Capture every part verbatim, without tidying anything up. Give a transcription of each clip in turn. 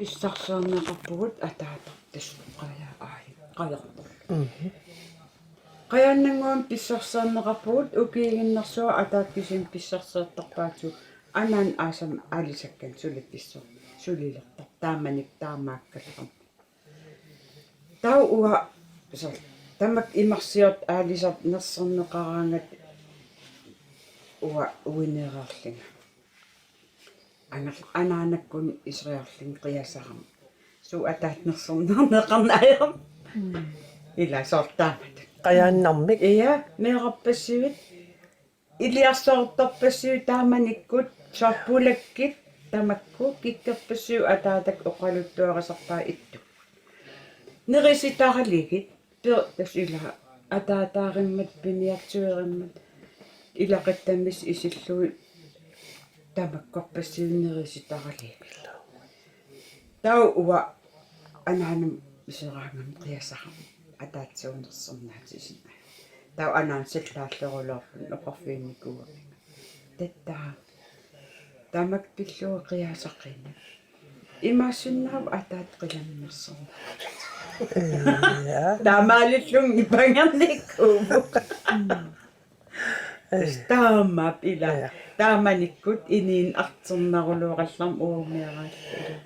pissarsiorneqarpugut ataataq tassa Qaja-, aa, Qajartorlu. Mhm. Qajaannannguamik pissarsiorneqarpugut, ukiiginnersuaq ataat kisimi pissarsiortarpaatigut, anaanap aasami aalisakkanik sulitissoq, sulilertarpoq taamanikkut taamaakkallarami. Taava uanga, soorlu, tamakku imarsiortut aalisartut nersorneqaraangatta uanga uineereerlunga. Anger-, anaanakkut iseriarlunga qiasarama. Suut ataatut nersorneqarnerat ajorama. Mm. Ila soorlu taamatut. Qajaannarmik. Ja, meerarpassuit. Iliarsortarpassuit taamanikkut, soorlu pulakkit tamakku, kikkerpassuit ataatakka oqaluttuarisarpaat ittukkut. Nerisitaralugit, per-, tassa ila ataataarimmat piniartuerimmat ilaquttamut isillugit tamakkorpassuit nerisitaralugit. Taava uanga anaanama iseraangama qiasarama ataatsip nersornaatissinnaanera. Taava anaana sallaalleruloorluni oqarfiginikuugamikku: Tatta, tamakku pillugu qiasaqinak. Imaassinnaavoq ataatap qilananersornaa. Ja. Taamaalillunga nipangernikuuvoq. Tassa taamaappoq ila. Ja. Taamanikkut inuuneq artornarulooraluarami uumiaraalluni.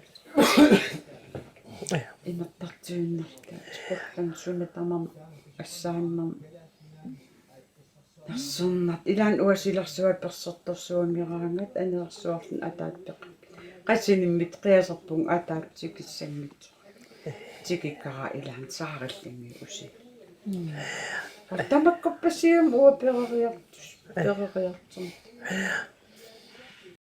Ja. Imertartuinnarluta. Sportlan suna tamarmi assaannarmi. Nersornartoq. Ilaanni uanga silarsuaq persortorsuanngeraangat anersuarluni ataatap peqarput. Qassinimmi qiasarpunga ataatap tikissanngitsoq. Tikikkara ilaanni saarillunga usi. Mm. Tamakkorpassuit uanga peroriartus-, peroriartorn-.